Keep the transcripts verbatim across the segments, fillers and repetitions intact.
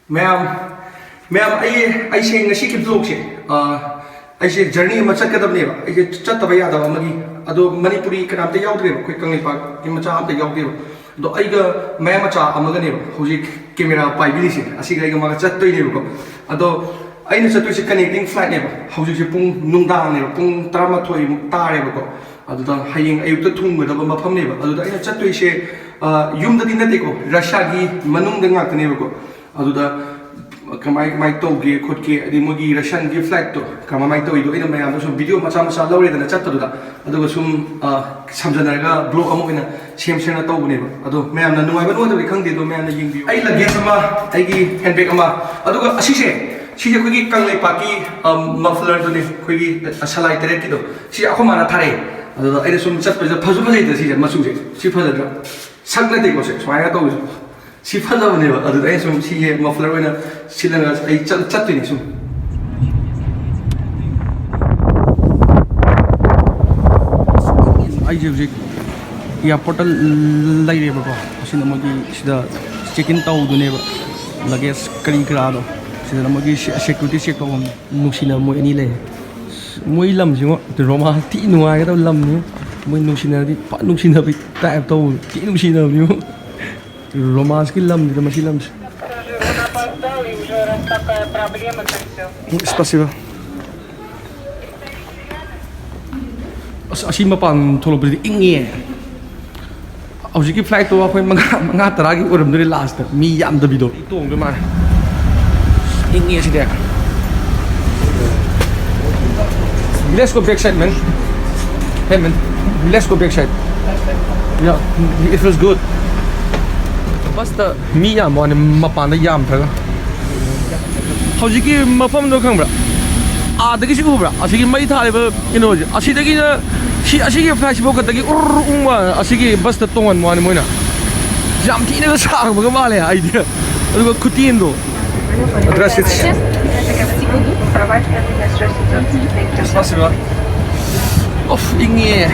ꯃꯌꯥꯝ, ꯃꯌꯥꯝ, ꯑꯩ, ꯑꯩꯁꯦ ꯉꯁꯤꯒꯤ vlogꯁꯦ, ꯑ, ꯑꯩꯁꯦ journey ꯑꯃ ꯆꯠꯀꯗꯕꯅꯦꯕ꯫ ꯑꯩꯁꯦ ꯆꯠꯇꯕ ꯌꯥꯗꯕ ꯑꯃꯒꯤ, ꯑꯗꯣ ꯃꯅꯤꯄꯨꯔꯤ ꯀꯅꯥꯝꯇ ꯌꯥꯎꯗ꯭ꯔꯦꯕ꯫ ꯑꯩꯈꯣꯏ ꯀꯪꯂꯩꯄꯥꯛꯀꯤ ꯃꯆꯥ ꯑꯝꯇ ꯌꯥꯎꯗꯦꯕ꯫ ꯑꯗꯣ ꯑꯩꯒ ꯃꯌꯥꯝ ꯃꯆꯥ ꯑꯃꯒꯅꯦꯕ ꯍꯧꯖꯤꯛ camera ꯄꯥꯏꯕꯤꯔꯤꯁꯦ, ꯑꯁꯤꯒ ꯑꯩꯒ ꯃꯥꯒ ꯆꯠꯇꯣꯏꯅꯦꯕꯀꯣ꯫ ꯑꯗꯣ ꯑꯩꯅ ꯆꯠꯇꯣꯏꯁꯦ connecting flightꯅꯦꯕ꯫ ꯍꯧꯖꯤꯛꯁꯦ ꯄꯨꯡ ꯅꯨꯡꯗꯥꯡꯅꯦꯕ, ꯄꯨꯡ ꯇꯔꯥꯃꯥꯊꯣꯏꯃꯨꯛ ꯇꯥꯔꯦꯕꯀꯣ꯫ ꯑꯗꯨꯗ ꯍꯌꯦꯡ ꯑꯌꯨꯛꯇ ꯊꯨꯡꯒꯗꯕ ꯃꯐꯝꯅꯦꯕ꯫ ꯑꯗꯨꯗ ꯑꯩꯅ ꯆꯠꯇꯣꯏꯁꯦ, ꯑ, ꯌꯨꯝꯗꯗꯤ ꯅꯠꯇꯦꯀꯣ, ꯔꯁꯤꯌꯥꯒꯤ ꯃꯅꯨꯡꯗ ꯉꯥꯛꯇꯅꯦꯕꯀꯣ꯫ ꯑꯗꯨꯗ ꯀꯃꯥꯏ, ꯀꯃꯥꯏ ꯇꯧꯒꯦ ꯈꯣꯠꯀꯦ, ꯑꯗꯩ ꯃꯣꯏꯒꯤ ꯔꯁꯤꯌꯥꯟꯒꯤ flightꯇꯣ ꯀꯃꯥꯏ ꯇꯧꯔꯤꯗꯣ ꯑꯩꯅ ꯃꯌꯥꯝꯗ ꯁꯨꯝ video ꯃꯆꯥ ꯃꯆꯥ ꯂꯧꯔꯦꯗꯅ ꯆꯠꯄꯗꯨꯗ, ꯑꯗꯨꯒ ꯁꯨꯝ, ꯑ, ꯁꯝꯖꯟꯅꯔꯒ vlog ꯑꯃ ꯑꯣꯏꯅ ꯁꯦꯝ ꯁꯦꯝꯅ ꯇꯧꯕꯅꯦꯕ꯫ ꯑꯗꯣ ꯃꯌꯥꯝꯅ ꯅꯨꯡꯉꯥꯏꯕ ꯅꯨꯡꯉꯥꯏꯇꯕꯗꯤ ꯈꯪꯗꯦ, ꯑꯗꯣ ꯃꯌꯥꯝꯅ ꯌꯦꯡꯕꯤꯌꯨ꯫ ꯑꯩ luggage ꯑꯃ, ꯑꯩꯒꯤ handbag ꯑꯃ, ꯑꯗꯨꯒ ꯑꯁꯤꯁꯦ, ꯁꯤꯁꯦ ꯑꯩꯈꯣꯏꯒꯤ ꯀꯪꯂꯩꯄꯥꯛꯀꯤ, ꯑ, mufflerꯗꯨꯅꯦ, ꯑꯩꯈꯣꯏꯒꯤ ꯁꯂꯥꯏ ꯇꯔꯦꯠꯀꯤꯗꯣ꯫ ꯁꯤꯁꯦ ꯑꯩꯈꯣꯏ ꯃꯥꯅ ꯊꯥꯔꯛꯑꯦ꯫ ꯑꯗꯨꯗ ꯑꯩꯅ ꯁꯨꯝ ꯆꯠꯄꯁꯤꯗ ꯐꯁꯨ ꯐꯖꯩꯗ ꯁꯤꯁꯦ, ꯃꯆꯨꯁꯦ꯫ ꯁꯤ ꯐꯖꯗ꯭ꯔꯥ? ꯁꯛ ꯅꯠꯇꯦꯀꯣ, ꯁꯦ ꯁꯨꯃꯥꯏꯅ ꯇꯧꯕꯁꯦ꯫ ꯁꯤ ꯐꯖꯕꯅꯦꯕ꯫ ꯑꯗꯨꯗ ꯑꯩꯅ ꯁꯨꯝ ꯁꯤꯁꯦ muffler ꯑꯣꯏꯅ ꯁꯤꯜꯂꯒ ꯑꯩ ꯆꯠ-, ꯆꯠꯇꯣꯏꯅꯦ ꯁꯨꯝ꯫ ꯑꯩꯁꯦ ꯍꯧꯖꯤꯛ airportꯇ ꯂꯩꯔꯦꯕꯀꯣ꯫ ꯑꯁꯤꯅ ꯃꯣꯏꯒꯤ ꯁꯤꯗ check in ꯇꯧꯗꯣꯏꯅꯦꯕ, luggage ꯀꯔꯤ ꯀꯔꯥꯗꯣ꯫ ꯁꯤꯗꯅ ꯃꯣꯏꯒꯤ se-, security check ꯇꯧꯐꯝ꯫ ꯅꯨꯡꯁꯤꯅꯕ ꯃꯣꯏ ꯑꯅꯤ ꯂꯩꯔꯦ꯫ ꯃꯣꯏ ꯂꯝꯁꯤꯉꯣ, romance ꯊꯤ ꯅꯨꯡꯉꯥꯏꯒꯗꯕ ꯂꯝꯅꯤ꯫ ꯃꯣꯏ ꯅꯨꯡꯁꯤꯅꯔꯗꯤ ꯐ ꯅꯨꯡꯁꯤꯅꯕꯤ type ꯇꯧꯕ, ꯊꯤ ꯅꯨꯡꯁꯤꯅꯕꯅꯤꯉꯣ꯫ Romanceꯀꯤ ꯂꯝꯅꯤꯗ ꯃꯁꯤ ꯂꯝꯁꯦ꯫ Спасибо. ꯑꯁ, ꯑꯁꯤ ꯃꯄꯥꯟ ꯊꯣꯛꯂꯛꯄꯁꯤꯗꯤ ꯏꯪꯉꯦ꯫ ꯍꯧꯖꯤꯛꯀꯤ flightꯇꯣ ꯑꯩꯈꯣꯏ ꯃꯉꯥ, ꯃꯉꯥ ꯇꯔꯥꯒꯤ ꯑꯣꯏꯔꯝꯗꯣꯏꯅꯦ lastꯇ꯫ ꯃꯤ ꯌꯥꯝꯗꯕꯤꯗꯣ꯫ ꯇꯣꯡꯗꯣꯏ ꯃꯥꯜꯂꯦ꯫ ꯏꯪꯉꯦ ꯁꯤꯗꯤ꯫ Let's go back side, man. Hey, man. Let's go back side. Yeah, it feels good. Busꯇ ꯃꯤ ꯌꯥꯝꯕ ꯋꯥꯅꯤ, ꯃꯄꯥꯟꯗ ꯌꯥꯝꯗ꯭ꯔꯒ꯫ ꯍꯧꯖꯤꯛꯀꯤ ꯃꯐꯝꯗꯣ ꯈꯪꯕ꯭ꯔꯥ? ꯑꯥꯗꯒꯤꯁꯨ ꯎꯕ꯭ꯔꯥ? ꯑꯁꯤꯒꯤ ꯃꯩ ꯊꯥꯜꯂꯤꯕ ꯀꯩꯅꯣꯁꯦ꯫ ꯑꯁꯤꯗꯒꯤꯅ ꯁꯤ, ꯑꯁꯤꯒꯤ flightꯁꯤꯐꯥꯎ ꯈꯛꯇꯒꯤ ꯎꯔ ꯎꯪꯕ꯫ ꯑꯁꯤꯒꯤ busꯇ ꯇꯣꯡꯍꯟꯕ ꯋꯥꯅꯤ ꯃꯣꯏꯅ꯫ ꯌꯥꯝ ꯊꯤꯅꯒ ꯁꯥꯡꯕꯒ ꯃꯥꯜꯂꯦ ꯑꯩꯗꯤ꯫ ꯑꯗꯨꯒ ꯈꯨꯇꯦꯟꯗꯣ꯫ Здравствуйте. Спасибо. ꯑꯣꯐ, ꯏꯪꯉꯦ꯫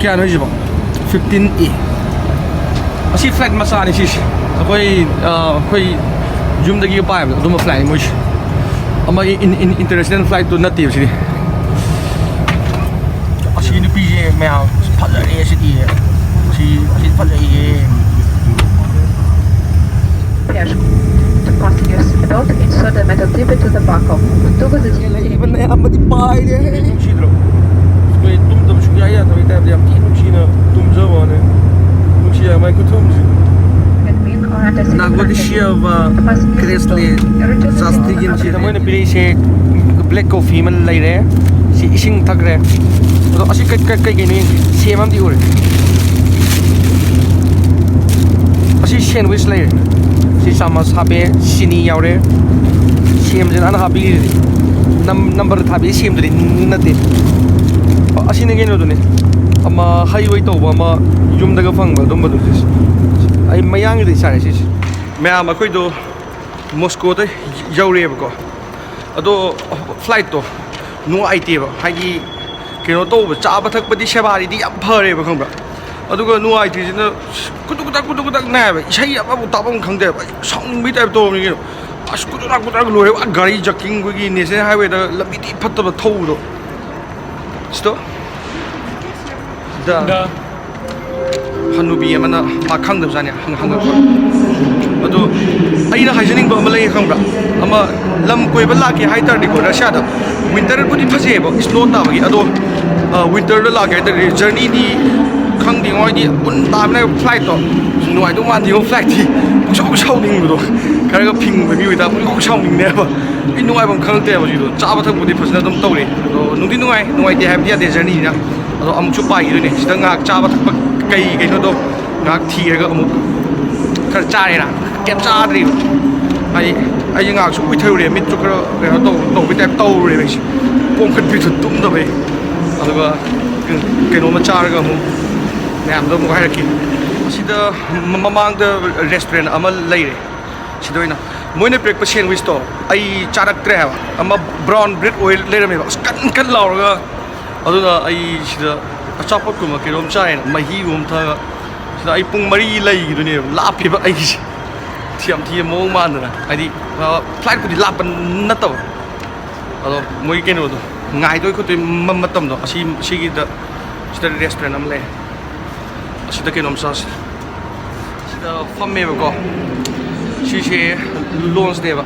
ꯀꯌꯥꯅꯣ ꯍꯥꯏꯁꯤꯕꯣ? Fifteen A꯫ ꯑꯁꯤ flight ꯃꯆꯥꯅꯤ ꯁꯤꯁꯦ꯫ ꯑꯩꯈꯣꯏ, ꯑ, ꯑꯩꯈꯣꯏ ꯌꯨꯝꯗꯒꯤ ꯄꯥꯏꯕꯗꯣ ꯑꯗꯨꯝꯕ flightꯅꯤ ꯃꯣꯏꯁꯦ꯫ ꯑꯃ ꯏꯟ- ꯏꯟ- international flightꯇꯨ ꯅꯠꯇꯦꯕ ꯁꯤꯗꯤ꯫ ꯑꯁꯤ ꯅꯨꯄꯤꯁꯦ ꯃꯌꯥꯝ ꯐꯖꯔꯦ ꯁꯤꯗꯤ꯫ ꯑꯁꯤ ꯑꯁꯤ ꯐꯖꯩꯌꯦ꯫ Passengers, don't ensure the metal tip to the back of. Туго. ꯑꯌꯥꯝꯕꯗꯤ ꯄꯥꯏꯔꯦ꯫ ꯅꯨꯡꯁꯤꯗ꯭ꯔꯣ? ꯑꯩꯈꯣꯏ ꯇꯨꯝꯗꯕ ꯁꯨꯡꯌꯥ ꯌꯥꯗꯕꯒꯤ ꯇꯥꯏꯞꯇ ꯌꯥꯝ ꯊꯤꯅ ꯅꯨꯡꯁꯤꯅ ꯇꯨꯝꯖꯕ ꯋꯥꯅꯦ꯫ ꯅꯨꯡꯁꯤ ꯌꯥꯝ ꯃꯥꯏ ꯈꯨꯊꯨꯝꯁꯤ꯫ Nagodishiava Kresle Zastiginci꯫ ꯑꯁꯤꯗ ꯃꯣꯏꯅ ꯄꯤꯔꯛꯏꯁꯦ black coffee ꯑꯃ ꯂꯩꯔꯦ꯫ ꯁꯤ ꯏꯁꯤꯡ ꯊꯛꯈ꯭ꯔꯦ꯫ ꯑꯗꯣ ꯑꯁꯤ ꯀꯩ- ꯀꯩ- ꯀꯩ ꯀꯩꯅꯣ ꯌꯦꯡꯁꯤ꯫ ꯁꯦꯝ ꯑꯃꯗꯤ ꯎꯔꯦ꯫ ꯑꯁꯤ sandwich ꯂꯩꯔꯦ꯫ ꯁꯤ ꯆꯥꯃꯁ ꯍꯥꯞꯄꯦ, ꯆꯤꯅꯤ ꯌꯥꯎꯔꯦ꯫ ꯁꯦꯝꯁꯤꯅ ꯑꯅ ꯍꯥꯞꯄꯤꯔꯤꯁꯤꯗꯤ꯫ ꯅꯝ- number ꯊꯥꯕꯤ ꯁꯦꯝꯗꯨꯗꯤ ꯅꯠꯇꯦ꯫ ꯑꯁꯤꯅ ꯀꯩꯅꯣꯗꯨꯅꯤ꯫ ꯑꯃ ꯍꯩ ꯑꯣꯏ ꯇꯧꯕ ꯑꯃ ꯌꯨꯝꯗꯒ ꯐꯪꯕ ꯑꯗꯨꯝꯕꯗꯨ ꯁꯤꯁꯦ꯫ ꯑꯩ ꯃꯌꯥꯡꯒꯤꯗꯤ ꯆꯥꯔꯦ ꯁꯤꯁꯦ꯫ ꯃꯌꯥꯝ ꯑꯩꯈꯣꯏꯗꯣ ꯃꯣꯁꯀꯣꯗ ꯌꯧꯔꯦꯕꯀꯣ꯫ ꯑꯗꯣ flightꯇꯣ ꯅꯨꯡꯉꯥꯏꯇꯦꯕ꯫ ꯍꯥꯏꯗꯤ ꯀꯩꯅꯣ ꯇꯧꯕ, ꯆꯥꯕ ꯊꯛꯄꯗꯤ ꯁꯦꯕꯥꯗꯤ ꯌꯥꯝ ꯐꯔꯦꯕ, ꯈꯪꯕ꯭ꯔꯥ? ꯑꯗꯨꯒ ꯅꯨꯡꯉꯥꯏꯇ꯭ꯔꯤꯁꯤꯅ ꯀꯨꯇꯨꯛ ꯀꯨꯇꯥꯛ ꯀꯨꯇꯨꯛ ꯀꯨꯇꯥꯛ ꯅꯥꯏꯌꯦꯕ꯫ ꯏꯁꯩ ꯑꯃꯐꯥꯎ ꯇꯥꯐꯝ ꯈꯪꯗꯦꯕ꯫ ꯑꯩ ꯁꯥꯎꯅꯤꯡꯕꯒꯤ type ꯇꯧꯔꯕꯅꯤ ꯀꯩꯅꯣ꯫ ꯑꯁ, ꯀꯨꯇꯨꯛ ꯀꯨꯇꯥꯛ ꯀꯨꯇꯥꯛ ꯂꯣꯏꯔꯦ꯫ ꯒꯥꯔꯤ jogging ꯑꯩꯈꯣꯏꯒꯤ national highwayꯗ ꯂꯝꯕꯤꯗꯤ ꯐꯠꯇꯕ ꯊꯧꯕꯗꯣ꯫ ꯁꯤꯗꯣ꯫ ꯗ꯫ ꯍꯅꯨꯕꯤ ꯑꯃꯅ ꯃꯥ ꯈꯪꯗꯕꯖꯥꯠꯅꯤ, ꯍꯪ- ꯍꯪꯉꯛꯄ꯫ ꯑꯗꯣ ꯑꯩꯅ ꯍꯥꯏꯖꯅꯤꯡꯕ ꯑꯃ ꯂꯩ, ꯈꯪꯕ꯭ꯔꯥ? ꯑꯃ ꯂꯝ ꯀꯣꯏꯕ ꯂꯥꯛꯀꯦ ꯍꯥꯏ ꯇꯥꯔꯗꯤꯀꯣ, ꯔꯁꯤꯌꯥꯗ winterꯕꯨꯗꯤ ꯐꯖꯩꯌꯦꯕ, snow ꯇꯥꯕꯒꯤ꯫ ꯑꯗꯣ winterꯗ ꯂꯥꯛꯀꯦ ꯍꯥꯏ ꯇꯥꯔꯗꯤ journeyꯗꯤ ꯈꯪꯗꯦ, ꯃꯣꯏꯗꯤ ꯎꯟ ꯇꯥꯕꯅꯦ꯫ Flightꯇꯣ ꯅꯨꯡꯉꯥꯏꯗꯧ ꯃꯥꯟꯗꯦꯕ꯫ Flightꯇꯤ ꯄꯨꯡꯁꯥꯎ ꯁꯥꯎꯅꯤꯡꯕꯗꯣ꯫ ꯈꯔꯒ ꯐꯤꯡꯕ ꯃꯤ ꯑꯣꯏꯇꯥꯔꯗꯤ ꯄꯨꯡꯁꯥꯎ ꯁꯥꯎꯅꯤꯡꯅꯦꯕ꯫ ꯑꯩ ꯅꯨꯡꯉꯥꯏꯐꯝ ꯈꯪꯉꯛꯇꯦꯕ ꯁꯤꯗꯣ꯫ ꯆꯥꯕ ꯊꯛꯄꯗꯤ ꯐꯖꯅ ꯑꯗꯨꯝ ꯇꯧꯔꯦ꯫ ꯑꯗꯣ ꯅꯨꯡꯗꯤ ꯅꯨꯡꯉꯥꯏ, ꯅꯨꯡꯉꯥꯏꯇꯦ ꯍꯥꯏꯕꯗꯤ ꯌꯥꯗꯦ journeyꯅꯤꯅ꯫ ꯑꯗꯣ ꯑꯃꯨꯛꯁꯨ ꯄꯥꯏꯈꯤꯗꯣꯏꯅꯦ꯫ ꯁꯤꯗ ꯉꯥꯏꯍꯥꯛ ꯆꯥꯕ ꯊꯛꯄ ꯀꯩ ꯀꯩꯅꯣꯗꯣ ꯉꯥꯏꯍꯥꯛ ꯊꯤꯔꯒ ꯑꯃꯨꯛ ꯈꯔ ꯆꯥꯔꯦꯅ꯫ ꯀꯩꯝ ꯆꯥꯗ꯭ꯔꯤꯕ꯫ ꯑꯩ ꯑꯩꯁꯦ ꯉꯥꯏꯍꯥꯛꯁꯨ ꯎꯏꯊꯔꯨꯔꯦ꯫ ꯃꯤꯠꯁꯨ ꯈꯔ ꯀꯩꯅꯣ ꯇꯧ- ꯇꯧꯕꯩ type ꯇꯧꯔꯨꯔꯦꯕ ꯑꯩꯁꯦ꯫ ꯄꯣꯝꯈꯠꯄꯤꯗꯣ ꯇꯨꯝꯗꯕꯩ꯫ ꯑꯗꯨꯒ ꯀꯩꯅꯣꯝꯃ ꯆꯥꯔꯒ ꯑꯃꯨꯛ ꯃꯌꯥꯝꯗꯣ ꯑꯃꯨꯛ ꯍꯥꯏꯔꯛꯀꯦ꯫ ꯑꯁꯤꯗ ꯃ- ꯃꯃꯥꯡꯗ restaurant ꯑꯃ ꯂꯩꯔꯦ꯫ ꯁꯤꯗ ꯑꯣꯏꯅ ꯃꯣꯏꯅ ꯄꯤꯔꯛꯄ sandwichꯇꯣ ꯑꯩ ꯆꯥꯔꯛꯇ꯭ꯔꯦ ꯍꯥꯏꯕ꯫ ꯑꯃ brown bread ꯑꯣꯏ ꯂꯩꯔꯝꯃꯦꯕ꯫ ꯑꯁ, ꯀꯟ ꯀꯟ ꯂꯥꯎꯔꯒ꯫ ꯑꯗꯨꯅ ꯑꯩ ꯁꯤꯗ ꯑꯆꯥꯄꯣꯠꯀꯨꯝꯕ ꯀꯩꯅꯣꯝ ꯆꯥꯏꯅ, ꯃꯍꯤꯒꯨꯝꯕ ꯊꯛꯑꯒ ꯁꯤꯗ ꯑꯩ ꯄꯨꯡ ꯃꯔꯤ ꯂꯩꯈꯤꯗꯣꯏꯅꯦꯕ꯫ ꯂꯥꯞꯄꯦꯕ ꯑꯩꯒꯤꯁꯦ꯫ ꯊꯤ ꯌꯥꯝ ꯊꯤꯌꯦ ꯃꯑꯣꯡ ꯃꯥꯟꯗꯅ, ꯍꯥꯏꯗꯤ ꯐ꯭ꯂꯥꯏꯠꯄꯨꯗꯤ ꯂꯥꯞꯄ ꯅꯠꯇꯕ, ꯑꯗꯣ ꯃꯣꯏ ꯀꯩꯅꯣꯗꯣ, ꯉꯥꯏꯗꯣꯏ ꯈꯣꯠꯇꯣꯏ ꯃ- ꯃꯇꯝꯗꯣ, ꯑꯁꯤ ꯁꯤꯒꯤꯗ, ꯁꯤꯗ ꯔꯦꯁꯇꯨꯔꯦꯟ ꯑꯃ ꯂꯩ, ꯑꯁꯤꯗ ꯀꯩꯅꯣꯝ ꯆꯥꯁꯤ꯫ ꯁꯤꯗ ꯐꯝꯃꯦꯕꯀꯣ, ꯁꯤꯁꯦ ꯂꯣꯟꯁꯅꯦꯕ꯫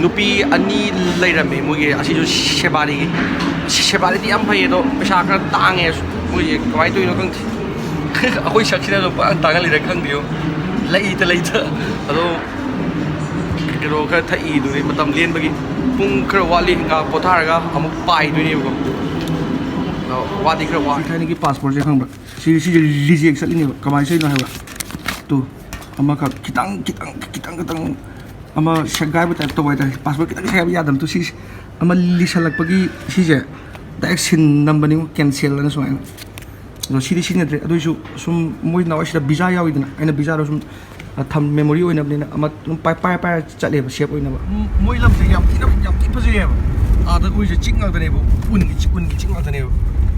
ꯅꯨꯄꯤ ꯑꯅꯤ ꯂꯩꯔꯝꯃꯦ ꯃꯣꯏꯒꯤ, ꯑꯁꯤꯁꯨ ꯁꯦꯕꯥꯔꯤꯒꯤ꯫ ꯁꯦꯕꯥꯔꯤꯗꯤ ꯌꯥꯝ ꯐꯩ, ꯑꯗꯣ ꯄꯩꯁꯥ ꯈꯔ ꯇꯥꯡꯉꯦ ꯃꯣꯏꯁꯦ, ꯀꯃꯥꯏꯅ ꯇꯧꯔꯤꯅꯣ ꯈꯪꯗꯦ꯫ ꯑꯩꯈꯣꯏ ꯁꯛꯁꯤꯅꯁꯨ ꯄꯨꯔꯥ ꯇꯥꯡꯍꯜꯂꯤꯔ ꯈꯪꯗꯦ, ꯂꯩꯇ ꯂꯩꯇ꯫ ꯑꯗꯣ ꯀꯩꯅꯣ ꯈꯔ ꯊꯛꯏꯗꯨꯅꯤ ꯃꯇꯝ ꯂꯦꯟꯕꯒꯤ꯫ ꯄꯨꯡ ꯈꯔ ꯋꯥꯠꯂꯤ, ꯉꯥꯏꯍꯥꯛ ꯄꯣꯊꯥꯔꯒ ꯑꯃꯨꯛ ꯄꯥꯏꯗꯣꯏꯅꯦꯕꯀꯣ꯫ ꯑꯗꯣ ꯋꯥꯗꯤ ꯈꯔ ꯋꯥ ꯊꯥꯏꯅꯒꯤ ꯄꯥꯁꯄꯣꯔꯠꯁꯦ ꯈꯪꯕ꯭ꯔꯥ? ꯁꯤ ꯁꯤꯁꯦ ꯔꯤꯖꯦꯛ ꯆꯠꯂꯤꯅꯦꯕ꯫ ꯀꯃꯥꯏꯅ ꯆꯠꯂꯤꯅꯣ ꯍꯥꯏꯕ? ꯇꯨ, ꯑꯃꯈꯛ ꯈꯤꯇꯪ ꯈꯤꯇꯪ ꯈꯤꯇꯪ ꯈꯤꯇꯪ ꯑꯃ ꯁꯦꯒꯥꯏꯕ ꯇꯥꯏꯞ ꯇꯧꯕ ꯍꯥꯏꯇꯥꯔꯦ꯫ ꯄꯥꯁꯄꯣꯔꯠ ꯈꯤꯇꯪ ꯁꯦꯒꯥꯏꯕ ꯌꯥꯗꯕ꯫ ꯇꯨ ꯁꯤꯁꯦ ꯑꯃ ꯂꯤꯁꯜꯂꯛꯄꯒꯤ ꯁꯤꯁꯦ ꯗꯥꯏꯔꯦꯛ ꯁꯤꯟ ꯅꯝꯕꯅꯤꯉꯣ, ꯀꯦꯟꯁꯦꯜ ꯑꯅ ꯁꯨꯃꯥꯏꯅ꯫ ꯑꯗꯣ ꯁꯤꯗꯤ ꯁꯤꯖꯤꯟꯅꯗ꯭ꯔꯦ꯫ ꯑꯗꯨꯑꯣꯏꯁꯨ ꯁꯨꯝ ꯃꯣꯏ ꯅꯍꯥꯟꯋꯥꯏ ꯁꯤꯗ ꯚꯤꯖꯥ ꯌꯥꯎꯋꯤꯗꯅ, ꯑꯩꯅ ꯚꯤꯖꯥꯗꯣ ꯁꯨꯝ ꯊꯝ, ꯃꯦꯃꯣꯔꯤ ꯑꯣꯏꯅꯕꯅꯤꯅ ꯑꯃ ꯑꯗꯨꯝ ꯄꯥꯏ ꯄꯥꯏ ꯄꯥꯏꯔ ꯆꯠꯂꯦꯕ, ꯁꯦꯞ ꯑꯣꯏꯅꯕ꯫ ꯃꯣꯏ ꯂꯝꯁꯦ ꯌꯥꯝ ꯊꯤꯅ, ꯌꯥꯝ ꯊꯤꯅ ꯐꯖꯩꯌꯦꯕ꯫ ꯑꯥꯗ ꯑꯩꯈꯣꯏꯁꯦ ꯆꯤꯡ ꯉꯥꯛꯇꯅꯦꯕ, ꯎꯟꯒꯤ ꯆꯤꯡ, ꯎꯟꯒꯤ ꯆꯤꯡ ꯉꯥꯛꯇꯅꯦꯕ꯫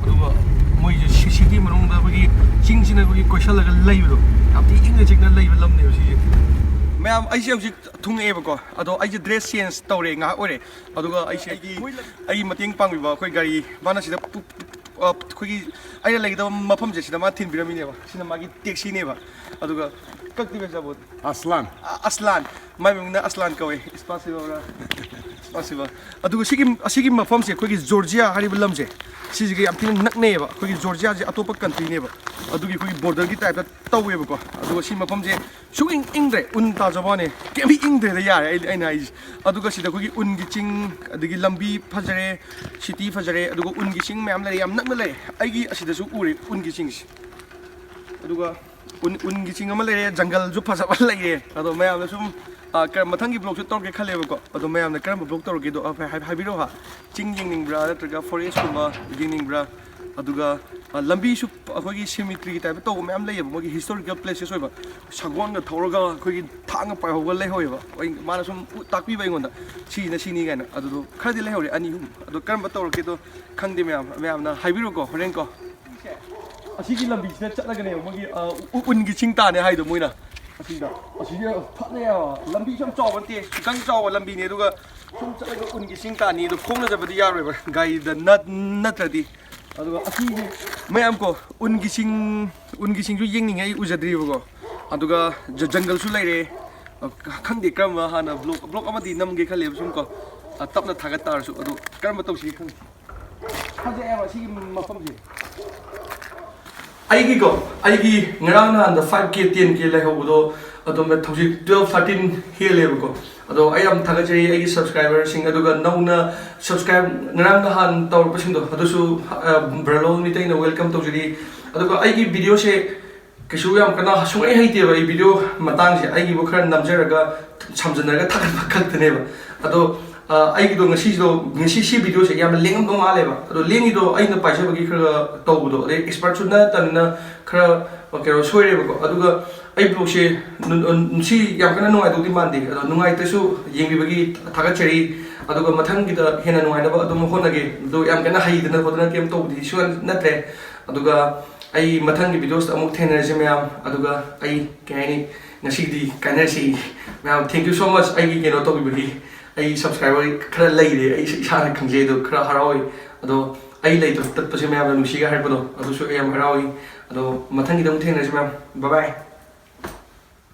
ꯑꯗꯨꯒ ꯃꯣꯏꯁꯦ ꯁꯤ- ꯁꯤꯇꯤ ꯃꯅꯨꯡꯗ ꯑꯩꯈꯣꯏꯒꯤ ꯆꯤꯡꯁꯤꯅ ꯑꯩꯈꯣꯏꯒꯤ ꯀꯣꯏꯁꯜꯂꯒ ꯂꯩꯕꯗꯣ, ꯌꯥꯝ ꯊꯤ ꯏꯪꯅ ꯆꯤꯛꯅ ꯂꯩꯕ ꯂꯝꯅꯦꯕ ꯁꯤꯁꯦ꯫ ꯃꯌꯥꯝ, ꯑꯩꯁꯦ ꯍꯧꯖꯤꯛ ꯊꯨꯡꯉꯛꯑꯦꯕꯀꯣ꯫ ꯑꯗꯣ ꯑꯩꯁꯦ ꯗ꯭ꯔꯦꯁ ꯆꯦꯟꯖ ꯇꯧꯔꯦ, ꯉꯥꯏꯍꯥꯛ ꯑꯣꯏꯔꯦ꯫ ꯑꯗꯨꯒ ꯑꯩꯁꯦ ꯑꯩꯒꯤ, ꯑꯩꯒꯤ ꯃꯇꯦꯡ ꯄꯥꯡꯕꯤꯕ ꯑꯩꯈꯣꯏ ꯒꯥꯔꯤ, ꯃꯥꯅ ꯁꯤꯗ ꯄꯨ- ꯄꯨ- ꯑ, ꯑꯩꯈꯣꯏꯒꯤ ꯑꯩꯅ ꯂꯩꯒꯗꯕ ꯃꯐꯝꯁꯦ ꯁꯤꯗ ꯃꯥ ꯊꯤꯟꯕꯤꯔꯝꯃꯤꯅꯦꯕ꯫ ꯁꯤꯅ ꯃꯥꯒꯤ ꯇꯦꯛꯁꯤꯅꯦꯕ꯫ ꯑꯗꯨꯒ ꯀꯛꯇꯤ ꯀꯛꯆꯕꯣ? ꯑꯁꯂꯥꯟ꯫ ꯑ- ꯑꯁꯂꯥꯟ꯫ ꯃꯥꯏ ꯃꯃꯤꯡꯅ ꯑꯁꯂꯥꯟ ꯀꯧꯋꯦ꯫ ꯏꯁꯄꯥꯁꯤꯕ ꯑꯣꯔꯥ꯫ ꯏꯁꯄꯥꯁꯤꯕ꯫ ꯑꯗꯨꯒ ꯁꯤꯒꯤ, ꯑꯁꯤꯒꯤ ꯃꯐꯝꯁꯦ, ꯑꯩꯈꯣꯏꯒꯤ ꯖꯣꯔꯖꯤꯌꯥ ꯍꯥꯏꯔꯤꯕ ꯂꯝꯁꯦ, ꯁꯤꯁꯤꯒ ꯌꯥꯝ ꯊꯤꯅ ꯅꯛꯅꯩꯌꯦꯕ꯫ ꯑꯩꯈꯣꯏꯒꯤ ꯖꯣꯔꯖꯤꯌꯥꯁꯦ ꯑꯇꯣꯞꯄ ꯀꯟꯇ꯭ꯔꯤꯅꯦꯕ꯫ ꯑꯗꯨꯒꯤ ꯑꯩꯈꯣꯏꯒꯤ ꯕꯣꯔꯗꯔꯒꯤ ꯇꯥꯏꯞꯇ ꯇꯧꯋꯦꯕꯀꯣ꯫ ꯑꯗꯨꯒ ꯁꯤ ꯃꯐꯝꯁꯦ ꯁꯨꯛꯏꯪ ꯏꯪꯗ꯭ꯔꯦ, ꯎꯟ ꯇꯥꯖꯕ ꯋꯥꯅꯦ꯫ ꯀꯩꯝ ꯏꯪꯗ꯭ꯔꯦꯗ, ꯌꯥꯔꯦ ꯑꯩ, ꯑꯩꯅ ꯍꯥꯏꯁꯦ꯫ ꯑꯗꯨꯒ ꯁꯤꯗ ꯑꯩꯈꯣꯏꯒꯤ ꯎꯟꯒꯤ ꯆꯤꯡ, ꯑꯗꯒꯤ ꯂꯝꯕꯤ ꯐꯖꯔꯦ, ꯁꯤꯇꯤ ꯐꯖꯔꯦ, ꯑꯗꯨꯒ ꯎꯟꯒꯤ ꯆꯤꯡ ꯃꯌꯥꯝ ꯂꯩꯔꯦ, ꯌꯥꯝ ꯅꯛꯅ ꯂꯩꯔꯦ꯫ ꯑꯩꯒꯤ ꯑꯁꯤꯗꯁꯨ ꯎꯔꯦ ꯎꯟꯒꯤ ꯆꯤꯡꯁꯦ꯫ ꯑꯗꯨꯒ ꯎꯟ, ꯎꯟꯒꯤ ꯆꯤꯡ ꯑꯃ ꯂꯩꯔꯦ, ꯖꯪꯒꯜꯁꯨ ꯐꯖꯕ ꯂꯩꯔꯦ꯫ ꯑꯗꯣ ꯃꯌꯥꯝꯅ ꯁꯨꯝ, ꯑ, ꯀ-, ꯃꯊꯪꯒꯤ ꯕ꯭ꯂꯣꯛꯁꯨ ꯇꯧꯔꯛꯀꯦ ꯈꯜꯂꯦꯕꯀꯣ꯫ ꯑꯗꯣ ꯃꯌꯥꯝꯅ ꯀꯔꯝꯕ ꯕ꯭ꯂꯣꯛ ꯇꯧꯔꯛꯀꯦꯗꯣ, ꯑ, ꯍꯥꯏ-, ꯍꯥꯏꯕꯤꯔꯛꯑꯣ ꯍꯥ꯫ ꯆꯤꯡ ꯌꯦꯡꯅꯤꯡꯕ꯭ꯔꯥ ꯅꯠꯇ꯭ꯔꯒ ꯐꯣꯔꯦꯁꯀꯨꯝꯕ ꯌꯦꯡꯅꯤꯡꯕ꯭ꯔꯥ? ꯑꯗꯨꯒ, ꯑ, ꯂꯝꯕꯤꯁꯨ ꯑꯩꯈꯣꯏꯒꯤ ꯁꯤꯃꯤꯇ꯭ꯔꯤꯒꯤ ꯇꯥꯏꯞꯇ ꯇꯧꯕ ꯃꯌꯥꯝ ꯂꯩꯌꯦꯕ, ꯃꯣꯏꯒꯤ ꯍꯤꯁꯇꯣꯔꯤꯀꯦꯜ ꯄ꯭ꯂꯦꯁꯦꯁ ꯑꯣꯏꯕ꯫ ꯁꯒꯣꯜꯒ ꯊꯧꯔꯒ ꯑꯩꯈꯣꯏꯒꯤ ꯊꯥꯡꯒ ꯄꯥꯏꯍꯧꯕ ꯂꯩꯍꯧꯋꯦꯕ꯫ ꯑꯩ, ꯃꯥꯅ ꯁꯨꯝ ꯎ-, ꯇꯥꯛꯄꯤꯕ ꯑꯩꯉꯣꯟꯗ, "ꯁꯤꯅ ꯁꯤꯅꯤ" ꯀꯥꯏꯅ꯫ ꯑꯗꯨꯗꯣ ꯈꯔꯗꯤ ꯂꯩꯍꯧꯔꯦ, ꯑꯅꯤ ꯑꯍꯨꯝ꯫ ꯑꯗꯣ ꯀꯔꯝꯕ ꯇꯧꯔꯛꯀꯦꯗꯣ ꯈꯪꯗꯦ ꯃꯌꯥꯝ, ꯃꯌꯥꯝꯅ ꯍꯥꯏꯕꯤꯔꯣꯀꯣ ꯍꯣꯔꯦꯟꯀꯣ꯫ ꯑꯁꯤꯒꯤ ꯂꯝꯕꯤꯁꯤꯗ ꯆꯠꯂꯒꯅꯦꯕ ꯃꯣꯏꯒꯤ, ꯑ, ꯎ-, ꯎꯟꯒꯤ ꯆꯤꯡ ꯇꯥꯅꯦ ꯍꯥꯏꯗꯣ ꯃꯣꯏꯅ꯫ ꯑꯁꯤꯗ, ꯑꯁꯤꯗꯤ ꯐꯠꯂꯦ ꯍꯥꯏꯕ꯫ ꯂꯝꯕꯤꯁꯨ ꯌꯥꯝ ꯆꯥꯎꯕ ꯅꯠꯇꯦ, ꯈꯤꯇꯪ ꯆꯥꯎꯕ ꯂꯝꯕꯤꯅꯦ꯫ ꯑꯗꯨꯒ ꯁꯨꯝ ꯆꯠꯂꯒ ꯎꯟꯒꯤ ꯆꯤꯡ ꯇꯥꯅꯤ꯫ ꯑꯗꯣ ꯈꯣꯡꯅ ꯆꯠꯄꯗꯤ ꯌꯥꯔꯣꯏꯕ, ꯒꯥꯔꯤꯗ ꯅꯠ-, ꯅꯠꯇ꯭ꯔꯗꯤ꯫ ꯑꯗꯨꯒ ꯑꯁꯤ ꯃꯌꯥꯝ ꯀꯣ, ꯎꯟꯒꯤ ꯆꯤꯡ, ꯎꯟꯒꯤ ꯆꯤꯡꯁꯨ ꯌꯦꯡꯅꯤꯡꯉꯦ, ꯑꯩ ꯎꯖꯗ꯭ꯔꯤꯕꯀꯣ꯫ ꯑꯗꯨꯒ ꯖ-, ꯖꯪꯒꯜꯁꯨ ꯂꯩꯔꯦ꯫ ꯑ, ꯈꯪꯗꯦ ꯀꯔꯝꯕ ꯍꯥꯟꯅ ꯕ꯭ꯂꯣꯛ, ꯕ꯭ꯂꯣꯛ ꯑꯃꯗꯤ ꯅꯝꯒꯦ ꯈꯜꯂꯦꯕ ꯁꯨꯝ ꯀꯣ꯫ ꯑ, ꯇꯞꯅ ꯊꯥꯒꯠ ꯇꯥꯔꯁꯨ꯫ ꯑꯗꯣ ꯀꯔꯝꯕ ꯇꯧꯁꯤꯒꯦ ꯈꯪꯗꯦ꯫ ꯐꯖꯩꯑꯕ ꯁꯤꯒꯤ ꯃꯐꯝꯁꯦ꯫ ꯑꯩꯒꯤꯀꯣ, ꯑꯩꯒꯤ ꯉꯔꯥꯡ ꯅꯍꯥꯟꯗ five K, ten K ꯂꯩꯍꯧꯕꯗꯣ ꯑꯗꯨꯝ ꯍꯧꯖꯤꯛ twelve, thirteen ꯍꯦꯜꯂꯦꯕꯀꯣ꯫ ꯑꯗꯣ ꯑꯩ ꯌꯥꯝ ꯊꯥꯒꯠꯆꯔꯤ ꯑꯩꯒꯤ subscriberꯁꯤꯡ, ꯑꯗꯨꯒ ꯅꯧꯅ subscribe ꯉꯔꯥꯡ ꯅꯍꯥꯟ ꯇꯧꯔꯛꯄꯁꯤꯡꯗꯣ ꯑꯗꯨꯁꯨ, ꯑ, ꯕ꯭ꯔꯂꯣ ꯃꯤꯇꯩꯅ welcome ꯇꯧꯖꯔꯤ꯫ ꯑꯗꯨꯒ ꯑꯩꯒꯤ videoꯁꯦ ꯀꯩꯁꯨ ꯌꯥꯝ ꯀꯟꯅ ꯁꯨꯡꯍꯩ ꯍꯩꯇꯦꯕ꯫ ꯑꯩ video ꯃꯇꯥꯡꯁꯦ ꯑꯩꯒꯤꯕꯨ ꯈꯔ ꯅꯝꯖꯔꯒ ꯁꯝꯖꯟꯅꯔꯒ ꯊꯥꯒꯠꯄ ꯈꯛꯇꯅꯦꯕ꯫ ꯑꯗꯣ, ꯑ, ꯑꯩꯒꯤꯗꯣ ꯉꯁꯤꯗꯣ, ꯉꯁꯤ ꯁꯤ videoꯁꯦ ꯌꯥꯝꯅ ꯂꯦꯡꯉꯝꯗꯧ ꯃꯥꯜꯂꯦꯕ꯫ ꯑꯗꯣ ꯂꯦꯡꯉꯤꯗꯣ ꯑꯩꯅ ꯄꯥꯏꯖꯕꯒꯤ ꯈꯔ ꯇꯧꯕꯗꯣ, ꯑꯗꯩ expertꯁꯨ ꯅꯠꯇꯕꯅꯤꯅ ꯈꯔ ꯀꯩꯅꯣ ꯁꯣꯏꯔꯦꯕꯀꯣ꯫ ꯑꯗꯨꯒ ꯑꯩ vlogꯁꯦ ꯅꯨ-, ꯅꯨ-, ꯁꯤ ꯌꯥꯝ ꯀꯟꯅ ꯅꯨꯡꯉꯥꯏꯗꯧꯗꯤ ꯃꯥꯟꯗꯦ꯫ ꯑꯗꯣ ꯅꯨꯡꯉꯥꯏꯇ꯭ꯔꯁꯨ ꯌꯦꯡꯕꯤꯕꯒꯤ ꯊꯥꯒꯠꯆꯔꯤ꯫ ꯑꯗꯨꯒ ꯃꯊꯪꯒꯤꯗ ꯍꯦꯟꯅ ꯅꯨꯡꯉꯥꯏꯅꯕ ꯑꯗꯨꯝ ꯍꯣꯠꯅꯒꯦ꯫ ꯑꯗꯣ ꯌꯥꯝ ꯀꯟꯅ ꯍꯩꯗꯅ ꯈꯣꯠꯇꯅ ꯀꯩꯝ ꯇꯧꯕꯗꯤ ꯁꯨꯡꯌꯥ ꯅꯠꯇ꯭ꯔꯦ꯫ ꯑꯗꯨꯒ ꯑꯩ ꯃꯊꯪꯒꯤ videosꯇ ꯑꯃꯨꯛ ꯊꯦꯡꯅꯔꯁꯤ ꯃꯌꯥꯝ꯫ ꯑꯗꯨꯒ ꯑꯩ ꯀꯩ ꯍꯥꯏꯅꯤ, ꯉꯁꯤꯒꯤꯗꯤ ꯀꯥꯏꯅꯔꯁꯤ ꯃꯌꯥꯝ꯫ Thank you so much ꯑꯩꯒꯤ ꯀꯩꯅꯣ ꯇꯧꯕꯤꯕꯒꯤ, ꯑꯩ subscriber ꯈꯔ ꯂꯩꯔꯦ꯫ ꯑꯩ ꯏꯁꯥꯅ ꯈꯪꯖꯩ꯫ ꯑꯗꯣ ꯈꯔ ꯍꯔꯥꯎꯋꯤ꯫ ꯑꯗꯣ ꯑꯩ ꯂꯩꯇ ꯇꯠꯄꯁꯦ ꯃꯌꯥꯝꯅ ꯅꯨꯡꯁꯤꯒ ꯍꯥꯏꯔꯛꯄꯗꯣ ꯑꯗꯨꯁꯨ ꯑꯩ ꯌꯥꯝ ꯍꯔꯥꯎꯋꯤ꯫ ꯑꯗꯣ ꯃꯊꯪꯒꯤꯗ ꯑꯃꯨꯛ ꯊꯦꯡꯅꯔꯁꯤ ꯃꯌꯥꯝ꯫ Bye bye꯫